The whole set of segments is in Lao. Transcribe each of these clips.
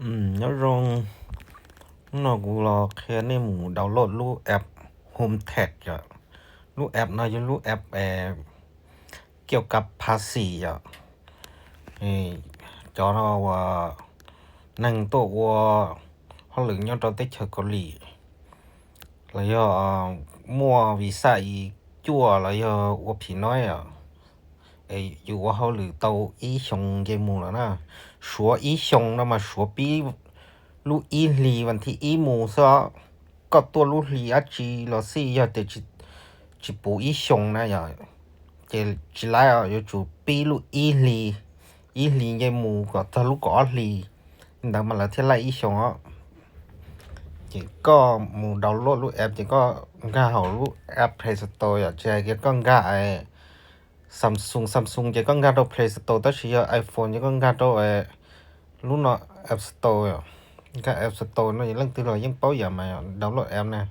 ອືມ ຍອດລົງ ເນາະ ກູລໍແຄ່ນີ້ໝູດາວໂຫຼດລູກແອັບ Home Tag ອະ ລູກແອັບເນາະ ຢູ່ລູກແອັບ ເອີ ກ່ຽວກັບພາສີອະ ເອີ ຈອນວ່າ ເອີ ນັ່ງໂຕະອັວ ຮອດເລີຍຍອດເຈົ້າເຕເຊີເກົາຫຼີ ລະຍອ ເອີ ມົ້ວວີຊາອີຈົວ ລະຍອ ອັວຜີນ້ອຍອະ ເອີ ຢູ່ວ່າເຮົາຫຼືເຕົາອີຊົງເຢມູລະນະ ຊົວອີຊົງນະ ມາຊົວປີ້ ລູກອີລີ ວັນທີອີມູຊະ ກໍຕົວລູກລີອາຈີລໍຊີ ຍອ ເຕຈິ ຈິປູອີຊົງນະ ຍ ເຈ ຈິໄລອະ ຍ ຈູປີ້ລູກອີລີ ອີລີເຢມູ ກໍທະລຸກໍອອດລີ ດຳມາລະເທລາອີຊົງອະ ເຈກໍໝູດາວໂຫຼດລູກແອັບ ເຈກໍກາເອົາລູກແອັບ Play Store ຍ ເຈກໍກາໄອ Samsung Samsung ເຈກໍກາໂຕ Play Store ຕາຊິຍອ iPhone ເຈກໍກາໂຕ ເອີ ລູກເນາະ App Store ຍ ກາ App Store ເນາະ ຍັງລະຕື່ລອຍັງເປົ້າຢາມາ ດາວໂຫຼດແອັບນະ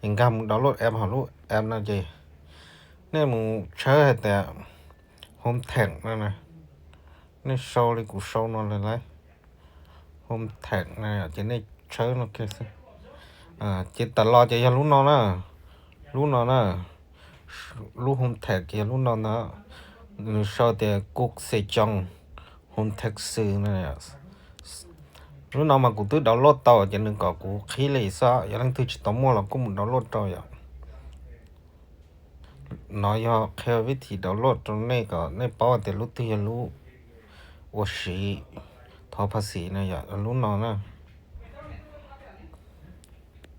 ຍັງກາດາວໂຫຼດແອັບ ຫາລູກແອັບນະເຈ ແນ່ໝູເຊີໃຫ້ແຕ່ Home Tag ນັ້ນນະ ໃນໂຊລີກູໂຊນອນໄລ Home Tag ນະ ເຈ ໃນເຊີນອນເຄ ອາ ເຈ ຕະຫຼອດ ເຈ ຢາລູກນອນນະ ລູກນອນນະ ລູກ Home Tag ເຈ ຢາລູກນອນນະ ໜຶ່ງໂຊແຕ່ກຸກເຊຈອງ Home Tag ຊື່ນັ້ນ ລູກນອນມາ ກູຕື້ດາວໂຫຼດເຕົາ ເຈ ໜຶ່ງກໍກູຄີເລຊະ ຢາລະຕື່ຈິຕອມມົວ ລະກູໝູດາວໂຫຼດເຕົາ ຍ ເນາະ ຍອ ແຄ່ວິທີດາວໂຫຼດໂຕນີ້ກໍໃນເປົ້າແຕ່ລູກຕື່ຢາລູກ ໂອຊີ ທໍພາສີນະ ຢາລູກນອນນະ